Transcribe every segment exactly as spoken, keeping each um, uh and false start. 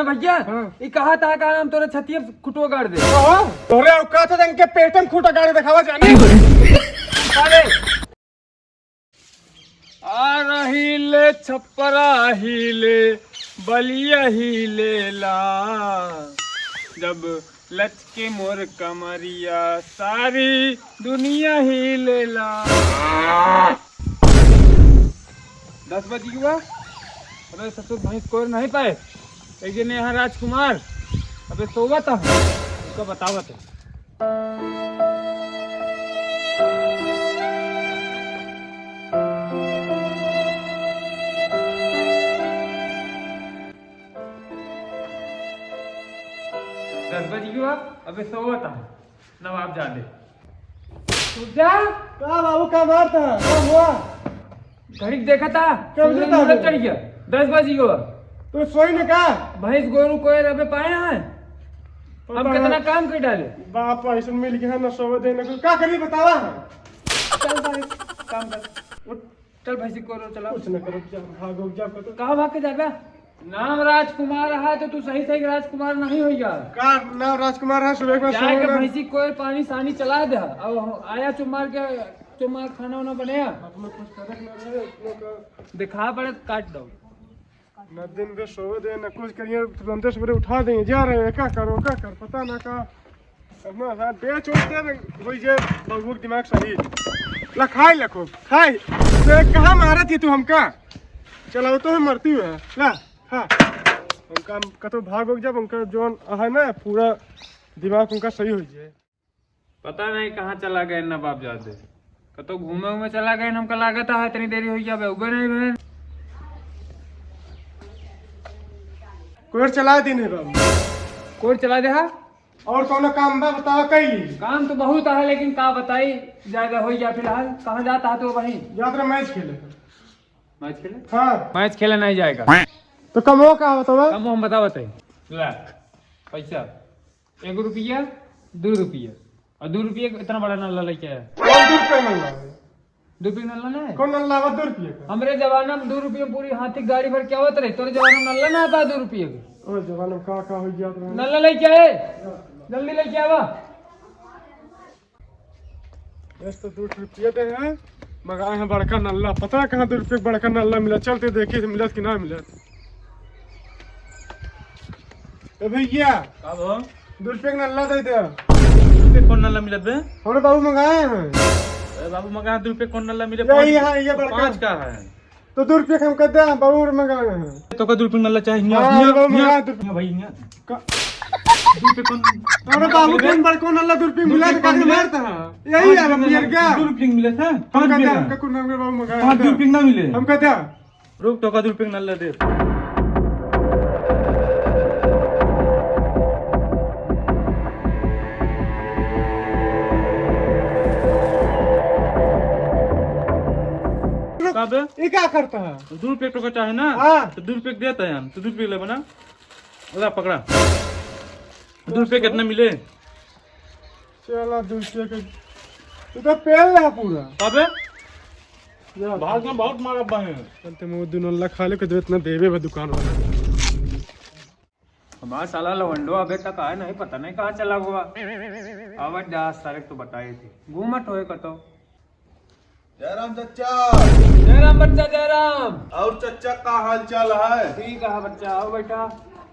भैया, हाँ। ई कहा था का नाम तोरे छतिया खुटवा गाड़ दे। कहो, तोरे औकात है इनके पेट में खूंटा गाड़ देखावा जाने। अरे। आ रही ले छपरा ही ले, बलिया ही ले ला। जब लचके मोर कमरिया, सारी दुनिया ही ले ला। दस बज गया। अबे ससुर भैंस कोर नहीं पाए। एक जने यहाँ राजकुमार, अबे सोवत है, उसका बतावत है। दस बज गया, अबे सोवत है। नवाब जादे। उठ जा। का बाबू, का मारता है? का हुआ? घड़ी देखा था? कब सूरज देता मुहूर्त है? चढ़ गया। दस बज गया। तो सोई न का? भैंस गोरू कोई रबे पाए हैं? पता हम कितना है। काम कर डाले। बाप ऐसन मिल गया ना, सोवे दे ना, का करी बतावा? चल भाई, काम कर। उठ। चल भैंसी को रो, चला। कुछ न करो, जा, भागो, जा, कतो। कहाँ भाग के जाबे? नाम राजकुमार है तो तू सही सही राजकुमार नहीं होइगा। का नाम राजकुमार है? सुबह में जाए के सोना। भैंसी को पानी सानी चला दे। अब हम आया चुमार के, चुमार खाना वाना बने। अपना कुछ करे ना रहे, अपना का। दिखा पड़े तो काट दो। न दिन भर सोवे दे, न कुछ करिए, तुरंते सवेरे उठा देंगे, जा रहे हैं, का करो, का कर, पता ना का। अपना साथ बेच उठ दे, वही जे बबुआ के दिमाग सही। ला खाई, ला खूब, खाई। तो कहाँ मारा थी तू हमका? चलाओ तो हम मरती हुआ, ला, खा। उनका हम कतो भाग हो जब उनका जौन है ना, पूरा दिमाग उनका सही हो जाए। पता नहीं कहाँ चला गए नवाब जादे, कतो घूमे उमे चला गए। हमका लागत है इतनी देरी हो गया, बे उबे नहीं बहन। कोर चला दी नहीं बाबू। कोर चला दे हा? और कौनो काम बा बताओ, कई ली। काम तो बहुत है, लेकिन का बताई, ज्यादा हो गया फिलहाल। कहाँ जाता है तो वहीं? जात रहा मैच खेले। मैच खेले? हाँ। मैच खेले नहीं जाएगा। तो कमो का बताओ? कमो हम बतावत है। ला, पैसा। एक रुपया, दो रुपया। और दो रुपया के इतना बड़ा नल्ला लेके आया। कौन दो रुपया नल्ला है? दो रुपया नल्ला ना है? कौन नल्ला बा दो रुपया का? हमरे जमाना में दो रुपया में पूरी हाथी गाड़ी भर के आवत रहे। तोरे जमाना में नल्ला ना आता दो रुपया के? ओ जमाना में का का हो गया था? नल्ला लेके आए, जल्दी लेके आवा। बस तो दो रुपया दे हैं, मंगाए हैं बड़का नल्ला। पता है कहाँ दो रुपया के बड़का नल्ला मिला? चलते देखिए मिलत कि ना मिलत। ए भैया, का भो? दो रुपया के नल्ला दे दे। दो रुपया कौन नल्ला मिलत बे? हमरे बाबू मंगाए हैं। अरे बाबू मंगाए हैं, दो रुपया कौन नल्ला मिले? यही पाँच, है, ये बड़का। पाँच का है। तो दो रुपया के हम कह दे, बाबू और मंगाए हैं। तो का दो रुपया नल्ला चाहिए? हाँ, हियाँ, बाबू हियाँ, मंगाए दो रुपया। हियाँ भाई, हियाँ। का? दो रुपया कौन? अरे बाबू कौन बड़का नल्ला दो रुपया मिला तो काहे मारता है? यही है, हम पियर का। दो रुपया मिले थे, हम पाँच कह दे, रुपया। हमका कुछ ना मिले, बाबू मंगाए हैं। पाँच दो रुपया ना मिले। हम कह दे। रुक, तोका दू रुपया के नल्ला दे। रुक, का बे? ई का करता है? दू रुपया तोका चाहे ना? हाँ। तो दू रुपया के देता है हम। तो दू रुपया ले बना। ला, पकड़ा। दू रुपया कितना मिले? चला, दू रुपया के, तू तो पेल रहा पूरा। अबे, जा। भाग में बहुत मारा बाहे। चलते मैं वो दू नल्ला खा ले, के इतना देवे बा दुकान वाला। हमारा साला लवंडो अबे तक आया नहीं, पता नहीं कहाँ चला हुआ। अब जा, सारे तो बताए थे, घूमत होए कतो। जयराम चच्चा। जयराम बच्चा, जयराम। और चच्चा का हाल चाल है? ठीक है बच्चा, आओ बैठा।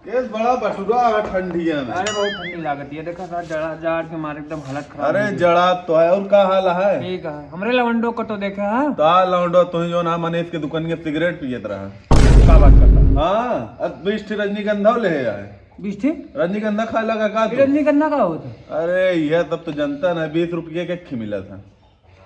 केस बड़ा बटुरा है ठंडिया में। अरे बहुत ठंडी लागत है, देखा था जड़ा, जाड़ के मारे एकदम हालत खराब हो गई। अरे जड़ा तो है, और का हाल है? ठीक है, हमरे लवंडो को तो देखे है। तो आ लवंडो, तू ही जो ना मनीष के दुकान के सिगरेट पियत रहा। का बात करता? हाँ, अब बीस ठे रजनीगंधा ले आए। बीस ठे? रजनीगंधा खाए लगा का तू? रजनीगंधा का होता? अरे यह तब तो जनता ना, बीस रुपये के खी मिला था।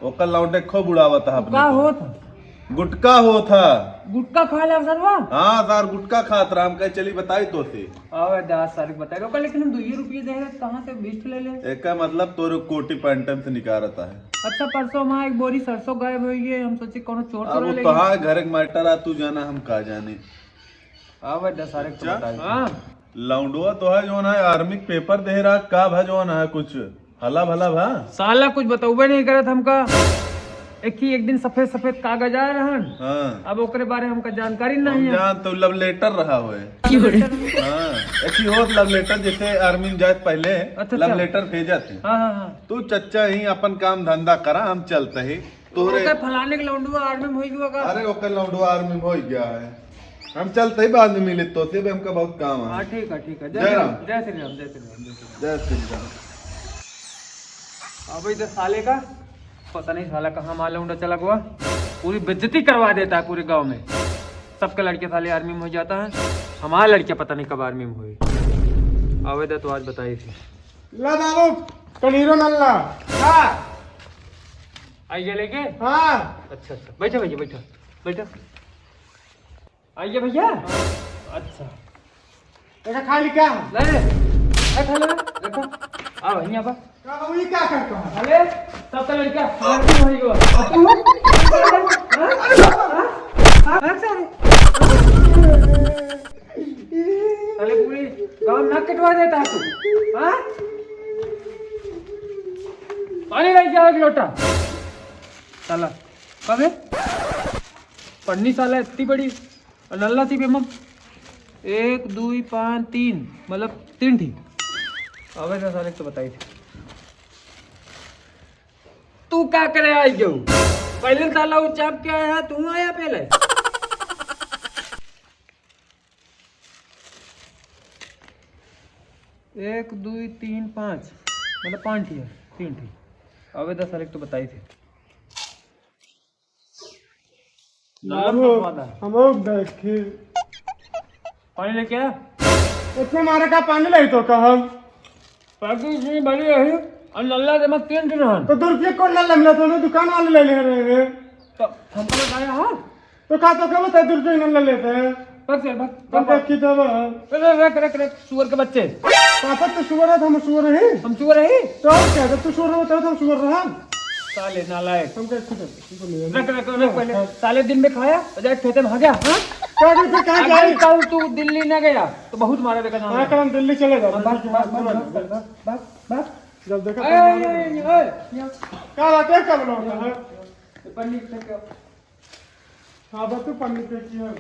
ओकर लौंडे खूब उड़ावत है अपने का को। होत है? गुटखा होत है। गुटखा खा ले सरवा? हाँ सर, गुटखा खात रहा। हम कहे चली बताई तो से। आवे दा सर के बताई। ओकर लेकिन हम दुइये रुपये दे रहे, कहाँ से बीस ले ले? एका मतलब तोरे कोटी पैंटन से निकारत है। अच्छा, परसों वहाँ एक बोरी सरसों गायब हुई है, हम सोचे कोनो चोर अब चोर वो ले तोहार गए। घर के मैटर आ, तू जाना हम का जाने। आवे दा सर के अच्छा? बताई। हाँ। लौंडवा तो है जो ना आर्मी के पेपर दे रहा, का भा जो ना कुछ हला भला भा? साला कुछ बतौबे नहीं करत हमका। एक ही एक दिन सफेद सफेद कागज आए रहन। हाँ। अब ओकरे बारे में हमका जानकारी हम नहीं है। जान तो love letter रहा होए। हाँ, एक ही होत love letter, जैसे army में जाए पहले अच्छा, love अच्छा। Letter भेजत है। हाँ, हाँ, हाँ। तू चच्चा ही अपन काम धंधा करा, हम चलते ही। तोहरे ओके फलाने के लौंडुआ army में होई गया का? अरे ओके लौंडुआ army में होई गया है। हम चलते ही बाद में मिले तो से भी हमका बहुत काम है। हाँ, ठीक है, ठीक है। जय जय राम। राम, जय श्री राम, जय श्री राम, जय श्री राम। जय श्री राम। अबे इधर साले का पता नहीं, साला कहाँ माल लौंडा चला गवा, पूरी बेइज्जती करवा देता है पूरे गांव में। सबके लड़के साले army में हो जाता है, हमारा लड़के पता नहीं कब army में हुए। आवेदा तो आज बताई थी। ला बाबू, कनीरो नल्ला। हाँ। आई गया लेके? हाँ। अच्छा, अच्छा, बैठा भैया, बैठा, बैठा। आइए भैया। अच्छा। ऐसा खाली क्या है? ले, ले, खा ले, रखो। आओ, यहाँ पर। का बाबू, ये क्या करता है? अरे, तब तक लड़का मारती वही को। हाँ? हाँ? हाँ, सारे। साले पूरे गांव नाक कटवा देता है तू। हाँ? पानी लेके आओ एक लोटा। साला, कबे? पन्नी साला इतनी बड़ी। और नल्ला सी बेमम, एक, दुई, पाँच, तीन, मतलब तीन ठी। अबे तो साले तो बताई थे। तू का करे आई गयो? पहले साला वो चाप के आया, तू आया पहले। एक, दुई, तीन, पाँच, मतलब पाँच ठी है, तीन ठी। अबे तो साले तो बताई थे। नरम बाबू, पकवान है। हम लोग देखे। पानी लेके आ। इतना मारा का पानी लाई तो कहब। पैकिंग इतनी बड़ी रही और नल्ला के मत तीन दिन रहन। तो दो रुपये कौन नल्ला मिला था? दुकान वाले ले ले रहे हैं। तो हमको बताया, हाँ? तो का तो क्या बता, दो रुपये नल्ला लेते हैं। बस यार, बस, हम बस, क्या बस। की दवा? अरे, रख, रख, रख, सुअर के बच्चे। पापा तो सुअर है, तो हम सुअर है। हम सुअर है? तो और क्या, जब तू सुअर होता है, तो हम सुअर रहा। साले नालायक। हम क्या, ठीक है, ठीक है, रख, रख, रख पहले। हाँ। साले दिन में खाया, और जाके खेते में भागा, हाँ? क्या, क्या, क्या, क्या? अगर कल तू दिल्ली ना गया, तो बहुत मारा बेटा नाम हाँ, है। कल हम दिल्ली चले जाते हाँ, हैं, बस, ठीक है, बस, बस, बस, बस, बस, बस, बस। जब देखा ए, तब ए, मालूम ए, है। ए, ए, क्या बात है, क्या बोला होता है? पन्नी फेंक के। हाँ, बस तू पन्नी फेंकी है।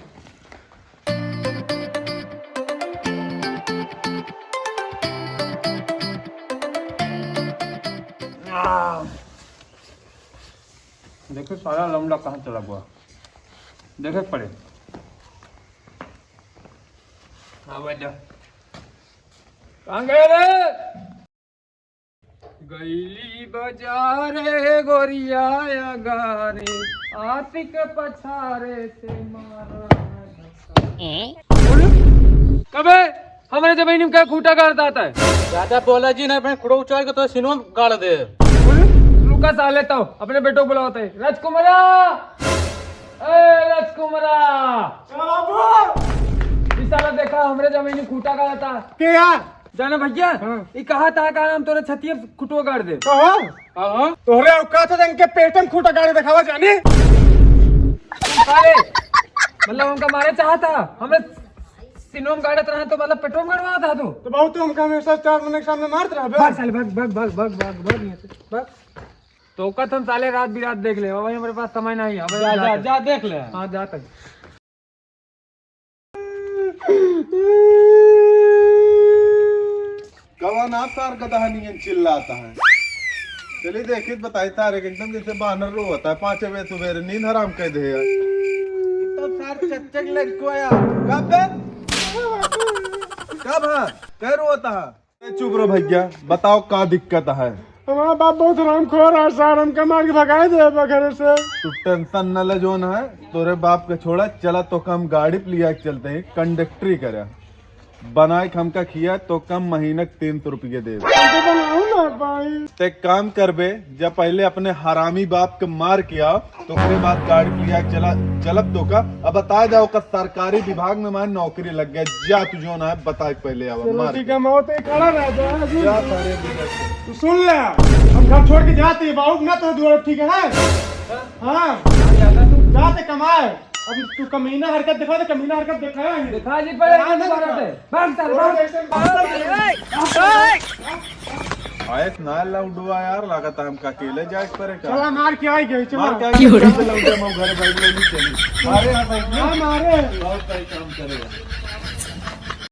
आ, देखो सारा लौंडा कहाँ चला गया, देखे पड़े। हाँ बेटा, कहाँ गए रे? गईली बाजारे गोरिया अगारे, आशिक पछारे से मारा है धक्का। बोलो, कबे हमरे जमीन में क्या खूंटा गाड़ देता है? ज्यादा बोला जी ना, अपने खुड़ो उचार के तो सिनवा गाड़ दे। बोलो, रुका साले, तो अपने बेटो को बुलावत है। राजकुमारा, ए राजकुमारा। हाँ बाबू। ई साला देखा, हमरे जमीन में खूंटा गाड़ता। के यार? जाना भैया, हाँ। ई कहा था का नाम तोरे छतिया खुटवा गाड़ दे। कहो? हाँ, हाँ। तोहरे औकात है इनके पेट में खूंटा गाड़े दिखावा जानी। साले, मतलब हमका मारे चाहता, हमरे सिनोम गाड़त रहे तो मतलब पेटोम गड़वा था तू। तो बहुत तू हमका हमेशा चार महीने के सामने मारत रहे बे। भाग साले, भाग, भाग, भाग, भाग, भाग, भाग यहाँ से, भाग। तो औकात हम साले रात बिरात देख ले, भाई हमरे पास समय नहीं है, भाई जा, जा, जाते। जा देख ले। हाँ, जाते। कवन आप तार गदहा नियन चिल्लाता है? चलिए देखिए, बताई तार एक एकदम जैसे बानर रोवता है, पाँच बजे सुबेरे नींद हराम कर दे यार। तो सार चच्चक लड़को यार। का बे? का भा? कै रोवता है? ए, चुप रहो भैया, बताओ का दिक्कत है? हमारा बाप बहुत हरामखोर है सार, हमका मार के भगाए दे बा घरे से। तू tension न ले, जोन है तोरे बाप के छोड़ा, चला तो हम गाड़ी पे लिया के चलते हैं, कंडक्टरी करे बनाए के हमका खिया तो कम महीना के तीन सौ रुपये दे। हमको बनाओ ना भाई। ते काम करबे, जब पहले अपने हरामी बाप के मार के आओ, तो ओकरे बाद गाड़ी लिया के चला, चलब तो का? अब बता जाओ का सरकारी विभाग में मार नौकरी लग गया। जा तू जोन है बताए पहले आवा, चलो मार ठीक के। है, मौत एक खड़ा रह जा, जी। जा सारे बिना से। तू सुन ले, हम घर छोड़ के जाते हैं, बाबू ना तो दुआर, ठीक है? हाँ, जाते कमाए। अब तू कमीना हरकत दिखा दे, कमीना हरकत दिखाया है। दिखा जी पहले, हाँ, ना दोबारा दिखा। से। भाग सारे, और भाग। ऐसे भाग। आयस ना लौंडवा यार, लागत हमका अकेले जाए के पड़े का? चला, मार के आई गई, चला। मार के आई गई, चल लौंडे, हम घर बैठ ले, चली। मारे यार, बैठ ले। हाँ, मारे। बहुत सही काम करे।